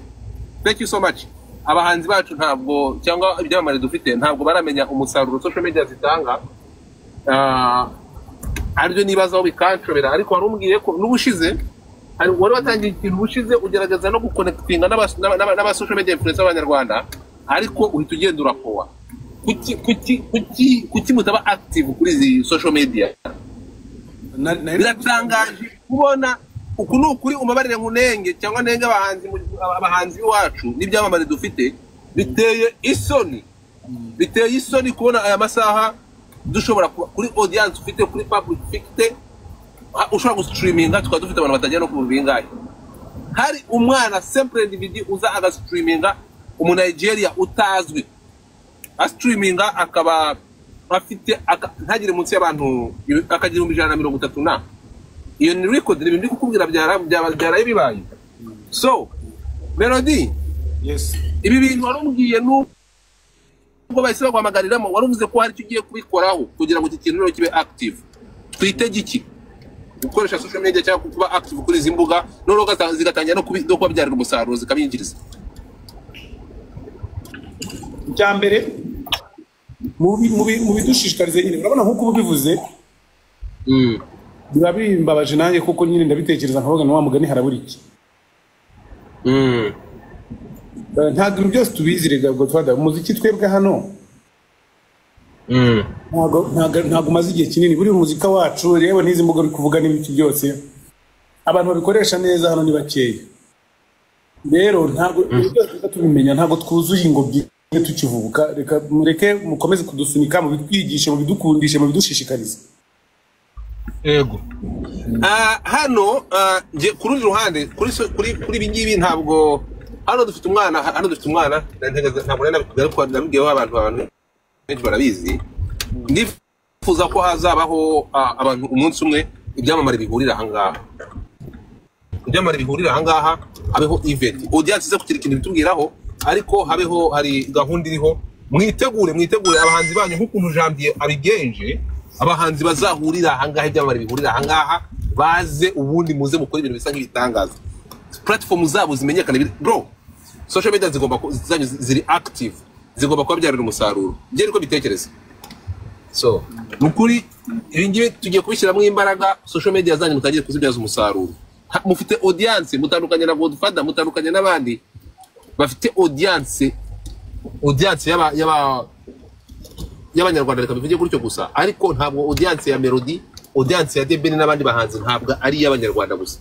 thank you so much. Abahanzi bacu ntabwo, cyangwa ibyamamare dufite, ntabwo baramenya umusaruro social media zitanga. Aribyo nibazaho bikanshobera. Ariko wari umbwiye ko n'ubushize wari watangiye ikintu ubushize, ugerageza no guconnectinga n'aba social media influencer b'Abanyarwanda, ariko uhita ugenda urapowa. Kuki mutaba active kuri izi social media? Biratangaje kubona, uku ni ukuri, umabarire nkunenge cyangwa nenge abahanzi abahanzi b'iwacu n'ibyamamare dufite. Biteye isoni, biteye isoni kubona aya masaha dushobora kuba kuri audience ufite, kuri public ufite, ushobora gustreaminga, tukaba dufite abantu batagera no ku bihumbi bingahe. Hari umwana simple individu uza agastreaminga, umu Nigeria utazwi, astreaminga akaba afite ntagire munsi y'abantu, akagira 130,000. Na iyo ni record, ni ibintu ndi kukubwira byaraye bibaye. So Melody, Yes. ibi bintu warumbwiye, nubwo bahise baguhamagariramo, wari uvuze ko hari icyo ugiye kubikoraho kugira ngo iki kintu rero kibe active. Twitege iki? Gukoresha social media cyangwa kuba active kuri izi mbuga, noneho zigatangira no kubabyarira umusaruro, zikabinjiriza. Icya mbere mu bidushishikarize nyine, urabona nk'uko uba ubivuze, biba bimbabaje nanjye, kuko nyine ndabitekereza nkavuga na wa mugani harabura iki. Ntabwo ibintu byose tubizi rega, Godfather. Umuziki twebwe hano ntabwo umaze igihe kinini. Buriya umuzika wacu rero n'izi mbuga uri kuvuga n'ibiki byose, abantu babikoresha neza hano ni bakeya. Rero ntabwo ibintu byose duhita tubimenya, ntabwo twuzuye ingobyi tukivuka. Reka mureke mukomeze kudusunika, mubitwigishe, mubidukundishe, mubidushishikarize. Yego. Hano nge ku rundi ruhande kuri ibi ngibi, ntabwo hano dufite umwana, ntabwo nari nabikubwira, ariko nabibwiyeho abantu benshi barabizi. Ndifuza ko hazabaho abantu umunsi umwe, ibyamamare bihurira ahangaha, ibyamamare bihurira ahangaha, habeho event, audience ize kugira ikintu bitubwiraho, ariko habeho hari gahunda iriho. Mwitegure, mwitegure abahanzi banyu nk'ukuntu Janvier abigenje. Abahanzi bazahurira ahangaha, ibyamamare bihurira ahangaha, baze ubundi muze mukore ibintu bisa nk'ibitangaza, platform zabo zimenyekane. Bro, social media zigomba zanyu ziri active, zigomba kubabyarira umusaruro. Njye niko bitekereza. So ni ukuri, ibi ngibi tugiye kubishyiramo imbaraga. Social media zanyu mutangire kuzibyaza umusaruro. Mufite audience, mutandukanye na Godfather, mutandukanye n'abandi bafite audience y'Abanyarwanda, reka bivuge gutyo gusa. Ariko ntabwo audience ya Melody, audience ya The Ben n'abandi bahanzi ntabwo ari iy'Abanyarwanda gusa.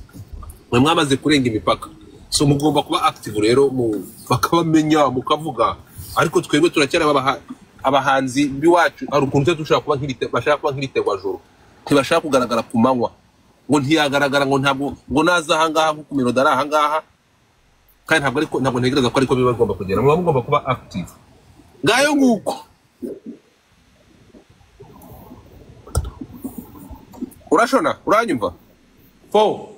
Mwe mwamaze kurenga imipaka, so mugomba kuba active rero, mu bakabamenya, mukavuga. Ariko twebwe turacyari abaha Abahanzi b'iwacu hari ukuntu tuba dushaka kuba bashaka kuba nk'ibitegwajoro, ntibashaka kugaragara ku manywa, ngo ntiyagaragara, ngo ntabwo ngo naza ahangaha nko ku Melody ari ahangaha, kandi ntabwo, ariko ntabwo ntekereza ko ariko biba bigomba kugera. Muba mugomba kuba active. Ngayo nguko. Urashona, uranyumva? Fo.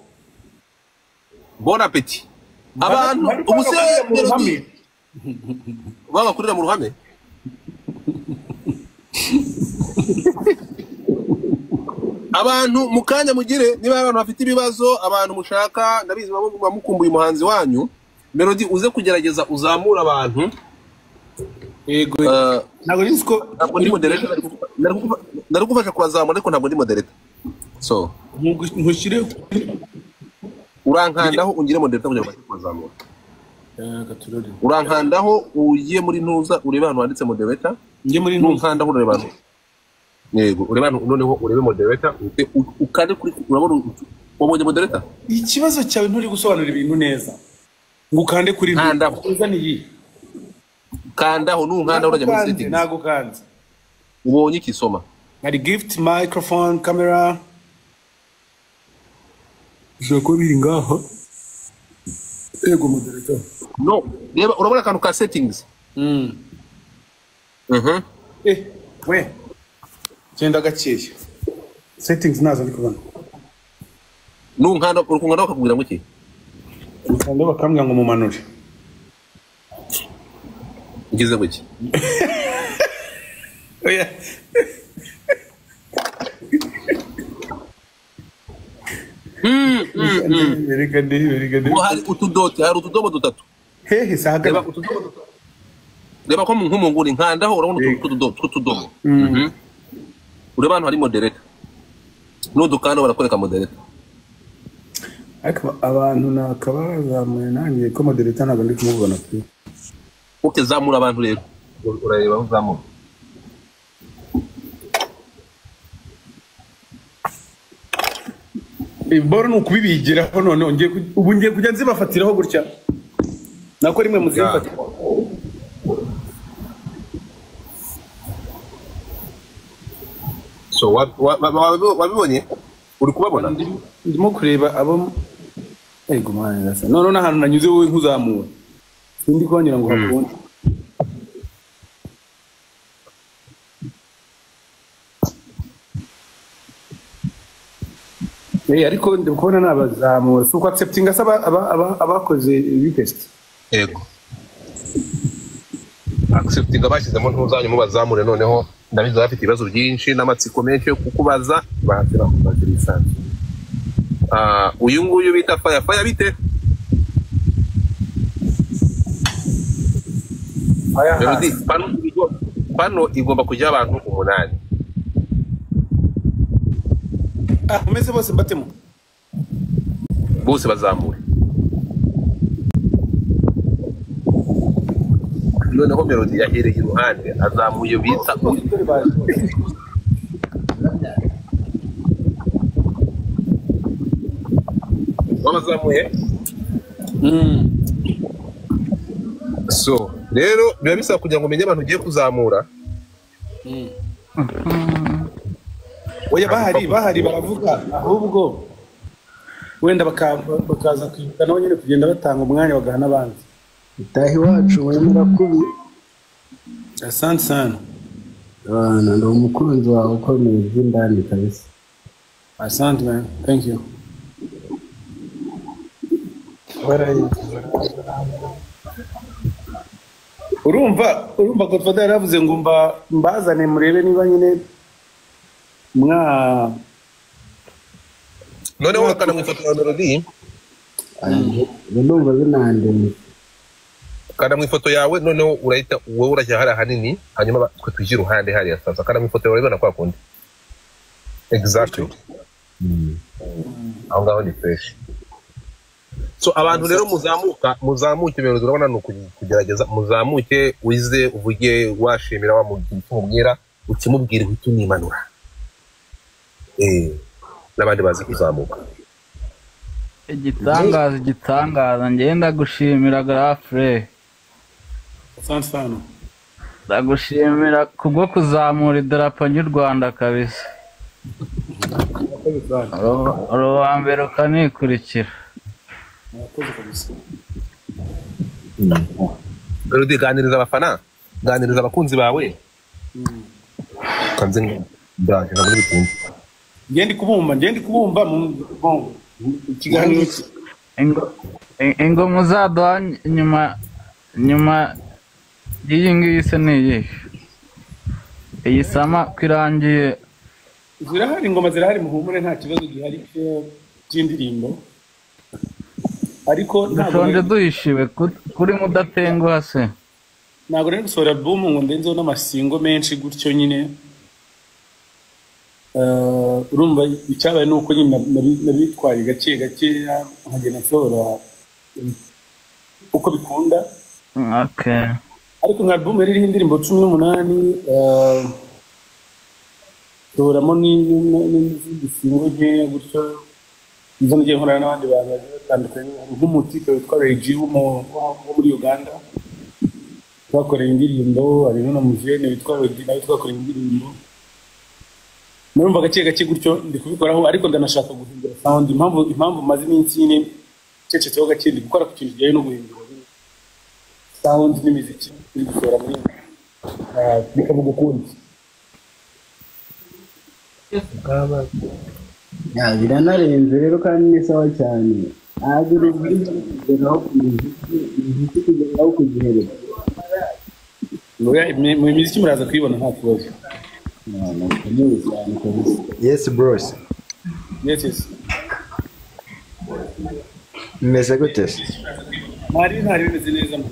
Bon appétit abantu. Bari Ubu se kwanga kurira mu Melody ruhame. Banga kurira mu ruhame. Abantu mu kanya mugire, niba hari abantu bafite ibibazo, abantu mushaka, ndabizi muba mukumbuye umuhanzi wanyu Melody, uze kugerageza uzamura abantu. Yego. Ntabwo nzi ko Ntabwo ndi moderator, nari kugufasha kubazamura, ariko ntabwo ndi moderator, so nkushyire. Urankandaho ungire moderator kugira ngo ubashe kubazamura. Gaturore. Urankandaho ugiye muri ntuza, urebe ahantu handitse moderator. Njye muri ntuza. Nunkandaho urebe ahantu, yego, urebe ahantu, noneho urebe moderator, uhite ukande kuri, urabona wabonye moderator. Ikibazo cyawe, nturi gusobanura ibintu neza ngo ukande kuri ntuza. Nkandaho. Ntuza ni iyi? Kandaho, nunkandaho urajya muri Nagukanze, settings. Nagukanze. Ubonye ikisoma? Hari gift, microphone, camera, bishobora kuba biri ngaho. Yego, moderator. No, reba, urabona akantu ka settings? Eh we, genda gakeya, settings nazo ndi kubona. Nunkanda, uri kunkanda, bakakubwira ngo iki? Ukanda bakambwira ngo mumanure. Ugize ngo iki? Oya. Reka ndebe, reka ndebe. Ngo hari utudoti, hari utudomo dutatu. Hehe se? Reba. Ahagana? Utudomo dutatu, reba ko nko mu nguni, nkandaho, urabona utuntu tw'utudomo. Ureba ahantu hari moderator, nudukanda barakwereka moderator. Ariko abantu nakabazamuye nanjye ko moderator ntabwo ndi kumubona pe. Okay, zamura abantu rero, urareba aho uzamura. Boro ni ukubibigiraho noneho ubu ngiye kujya nzibafatiraho gutya, nako rimwe muzimfatira. So wabibonye, uri kubabona? Ndimo kureba abo. Ego mwana gasa none n'ahantu nanyuze wowe nkuzamura, sindi kuhanyura ngo hakunde. Eh, ariko ndi kubona nabazamura, si uko accepting asa abakoze request. Yego, accepting abashyizemo ntuzanyu mubazamure. Noneho ndabizi bafite ibibazo byinshi n'amatsiko menshi yo kukubaza, bahate bakubaza ibisanzwe. Ah, uyu nguyu bita Faya Faya, bite? Aya. Melody. Hasi. Pano igomba kujya abantu umunani. Ah, umeze bose mbatemo. Bose bazamure. Noneho Melody yahereye iruhande, azamuye bita Dore baje. Wabazamuye. So rero biba bisaba kugira ngo umenye abantu ugiye kuzamura. Oya, bahari, bahari baravuga, ahubwo wenda bakaza kwibuka nabo nyine kugenda batanga umwanya bagaha n'abandi. Itaha iwacu wemera kubi. Asante sana. Abana, ndi umukunzi wawe ukomeye by'indani kabisa. Asante man, thank you. Urumva Godfather yaravuze ngo mbazane murebe niba nyine mwa Noneho wakanda mu ifoto ya Melody. Njye ndumva binandemye. Kanda mu ifoto yawe, noneho urahita wowe urajya hariya hanini, hanyuma twe tujye iruhande hariya. Sasa kanda mu ifoto yawe, urabibona kwa kundi, exactly, aho ngaho ni fresh. So abantu rero muzamuka, muzamuke. Melody, urabona ni ukugerageza, muzamuke, wize uvuge, washimira, wamubwira icyo umubwira, ukimubwira uhita unimanura. N'abandi bazi kuzamuka. Igitangaza, igitangaza, ngenda gushimira garafure. Asante sana. Ndagushimira kubwo kuzamura idarapo ry'u Rwanda kabisa. Murakoze cyane. Uri uwa mbere ukanikurikira. Murakoze kabisa. Melody, ganiriza abafana, ganiriza abakunzi bawe. Kanze ndaje ntabwo bitinze. Ngende kubumba mu bon, ikiganiro Ingoma uzaduha nyuma y'iyi ngiyi se ni iyihe? Iyi sama ko irangiye. Zirahari, ingoma zirahari, muhumure, nta kibazo gihari cy'indirimbo, ariko ntabwo Dushonje duhishiwe kuri mudatenguha se. Ntabwo nari gusohora album ngo ndenzeho n'amasingo menshi gutyo nyine. Urumva icyabaye ni uko nyine nabitwaye gake gakeya, nkagenda nsohora uko bikunda. Ariko nka album yari iriho indirimbo 18, nsohoramo n'izindi singo nkeya gutyo, izo nagiye nkorana n'abandi bantu bagiye batandukanye. Hari nk'umutipe witwa Regi wo muri Uganda twakoreye indirimbo, hari n'umujene witwa Rodi nawe twakoreye indirimbo. Murumva gake gake gutyo ndi kubikoraho, ariko ndanashaka guhindura sound. Impamvu maze iminsi nyine cecetseho gake, ndi gukora ku kintu kijyanye no guhindura sound n'imiziki iri gusohora muri bikavuga ukundi. Ya, biranarenze rero kandi ni sawa cyane. Ntabwo uri kugeraho ku muziki, kugeraho ku gihere. Oya, mu miziki muraza kuyibona nta kibazo. Bikomeye cyane kabisa. Yes bros. Yes. Meze gute se? Ntari bimeze neza mu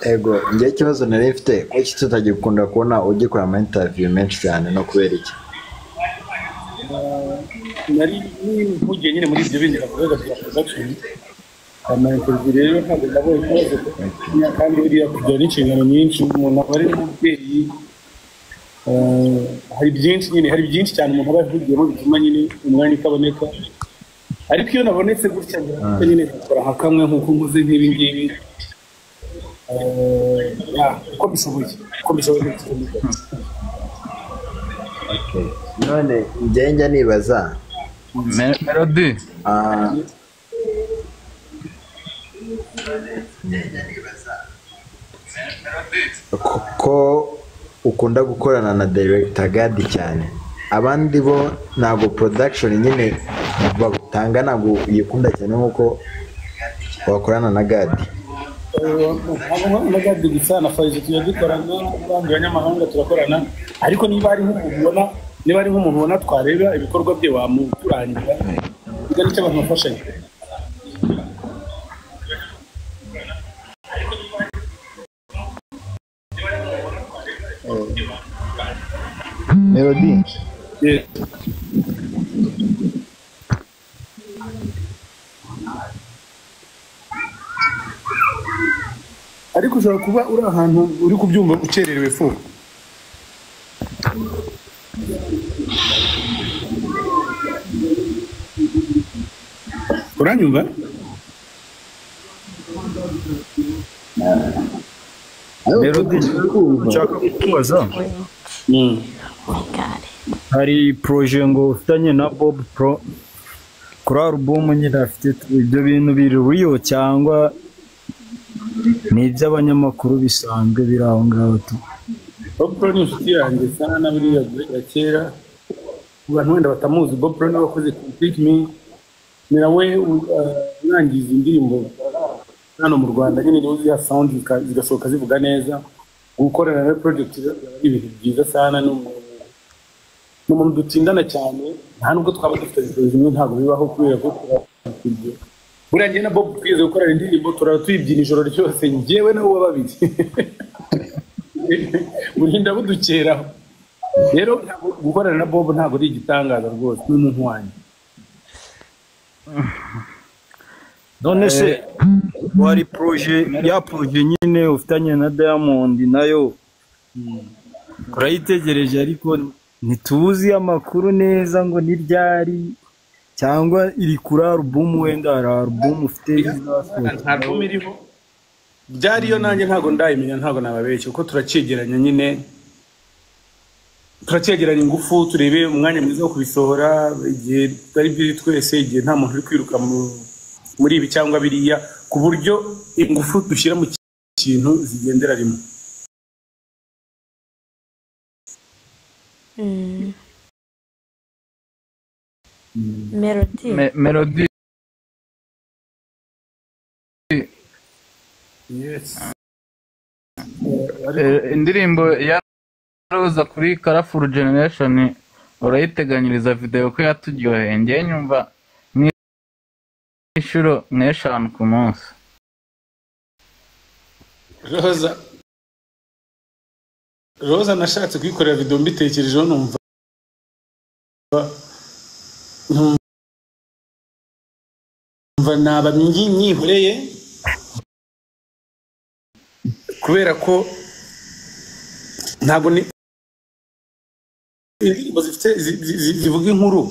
Ego, njye ikibazo nari mfite, kuki tutagikunda kubona ugikora ama interview menshi cyane, no kubera iki? Nari mpugiye nyine muri ibyo bindi navugaga bya production, ama interview rero ntabwo nabonye ikibazo, kandi buriya kugira n'inshingano nyinshi, umuntu aba ari n'umubyeyi, hari byinshi nyine, hari byinshi cyane umuntu aba ahugiyemo bituma nyine umwanya utaboneka. Ariko iyo nabonetse gutya ngira nyine nkakora nka kamwe nk'uko nkoze nk'ibi ngibi, uko mbishoboye. None njye njya nibaza Melody. Ko ukunda gukorana na director Gadi cyane, abandi bo ntabwo production nyine batanga, ntabwo uyikunda cyane nkuko wakorana na Gadi. Ntabwo na Gadi gusa, na Faizo tujya dukorana, n'abandi banyamahanga turakorana, ariko niba ari nk'umuntu ubona twareba ibikorwa bye wamuturangira, biga nicyo abantu bafashanya. Melody. Yes. Ariko ushobora kuba uri ahantu uri kubyumva ukererewe fu. Uranyumva? Melody, nshaka kukubaza. Hari projet ngo ufitanye na Bob Pro kuri album nyine afite, ibyo bintu biri real cyangwa ni iby'abanyamakuru bisanzwe biri aho ngaho tu? Bob Pro ni inshuti yanjye sana buriya guhera kera. Ku bantu wenda batamuzi, Bob Pro niwe wakoze Complete Me, ni nawe unangiza indirimbo hano mu Rwanda nyine, niwe uziha sound zigasohoka zivuga neza. Gukorana na project ari ibintu byiza sana, ni umuntu dutindana cyane, nta nubwo twaba dufite ibintu bimwe ntabwo bibaho kubera ko ibyo. Buriya njye na Bob twize gukorana indirimbo, turara tuyibyina ijoro ryose, njyewe nawe uwa babiri burinda budukeraho. Rero gukorana na Bob ntabwo ari igitangaza rwose, ni umuntu wanjye. None se wari projet ya projet nyine ufitanye na Diamond nayo urayitegereje, ariko ntituzi amakuru neza ngo ni ryari cyangwa iri kuri album, wenda hari album ufite izasohoka? Nta album iriho, Byariyo nanjye ntago ndayimenya, ntago nababeshya, kuko turacyegeranya nyine, turacyegeranya ingufu, turebe umwanya mwiza wo kubisohora, igihe tutari biri twese, igihe nta muntu uri kwiruka muri ibi cyangwa biriya, ku buryo ingufu dushyira mu kintu zigendera rimwe. Melody. Melody. Yes. Indirimbo ya Roza kuri Colorful Generation urayiteganyiriza video ko yaturyoheye? Njye nyumva nk'inshuro nk'eshanu ku munsi. Roza nashatse kuyikorera video mbitekerejeho, numva naba nyihoreye, kubera ko ntabwo ni indirimbo zifite zivuga inkuru.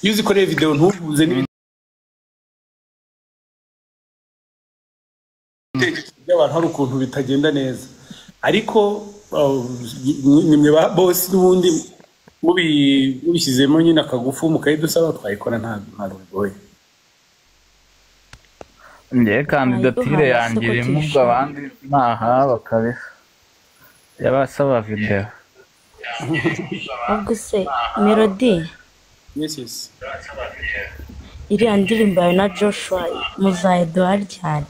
Iyo uzikoreye video ntuvuze n'ibitekerezo by'abantu, hari ukuntu bitagenda neza. Ariko nimwe ba boss n'ubundi mubishyizemo nyine akagufu mukayidusaba twayikora, ntabwo bigoye. Njye kandidatire yanjye irimo ubwo abandi ntahaba kabisa yabasaba video. Ubwo se Melody, Yes, yes. iriya ndirimbo yawe na Joshua muzayiduha ryari?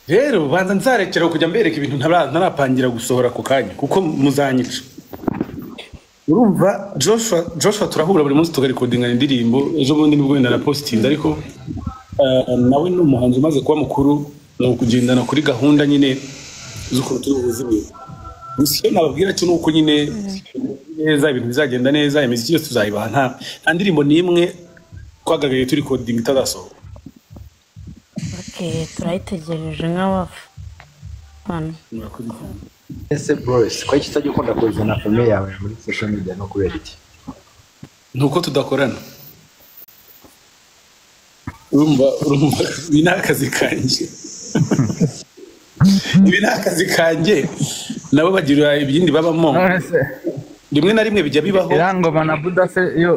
Rero banza nzarekera kujya mbereka ibintu ntarapangira gusohora ako kanya, kuko muzanyica. Urumva Joshua turahura buri munsi tukarekodinga indirimbo, ejo bundi nibwo wenda napositinze, ariko nawe ni umuhanzi umaze kuba mukuru, ni ukugendana kuri gahunda nyine z'ukuntu turi buhuze ibintu. Gusa icyo nababwira cyo ni uko nyine neza ibintu bizagenda neza, imiziki yose tuzayibaha, nta ndirimbo n'imwe twagaragaye turi kodinga itazasohoka. Okay, turayitegereje nk'abafana. Murakoze cyane. Ese Bruce, ko utajya ukunda kuzana famille yawe muri social media no kubera iki? Nuko tudakorana. Urumva ibi ni akazi kanjye. Ibi ni akazi kanjye, nabo bagira ibindi babamo. Rimwe na rimwe bijya bibaho. Irangoma na Buda se yo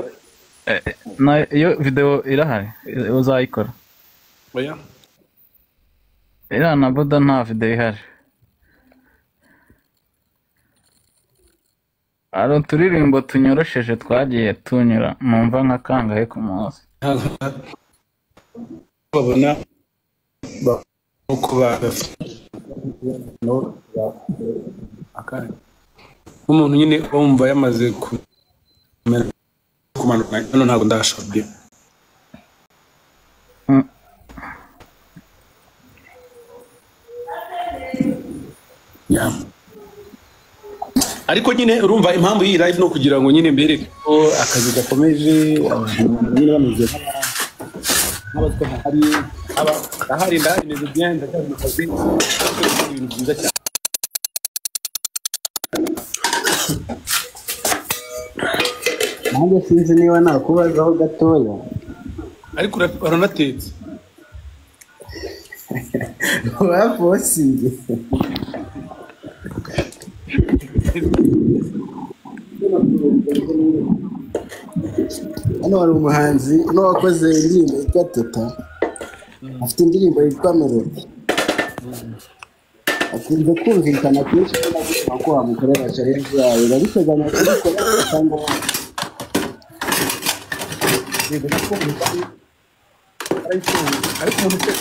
iyo video irahari uzayikora? Oya. Iriya na Buda nta video ihari. Hari uturirimbo tunyorosheje twagiye tunyura numva nka kangahe ku munsi. Babona uko umuntu nyine wumva yamaze kumanuka, hano ntabwo ndashobora. Ariko nyine urumva impamvu y'iyi live no kugira ngo nyine mbereke ko akazi gakomeje, abantu nyine bameze nk'abazi ko hari ahari ndahari meze bien, ndacyari mu kazi, ibintu byiza cyane. Nanjye sinzi niba nakubazaho gatoya. Ariko uranatetse. Waposinge. Hano hari umuhanzi uno wakoze indirimbo yitwa Teta, afite indirimbo yitwa Melody. Akunze kumvikana kenshi ko wamukorera challenge yawe, urabiteganya kubikora cyangwa ariko umuntu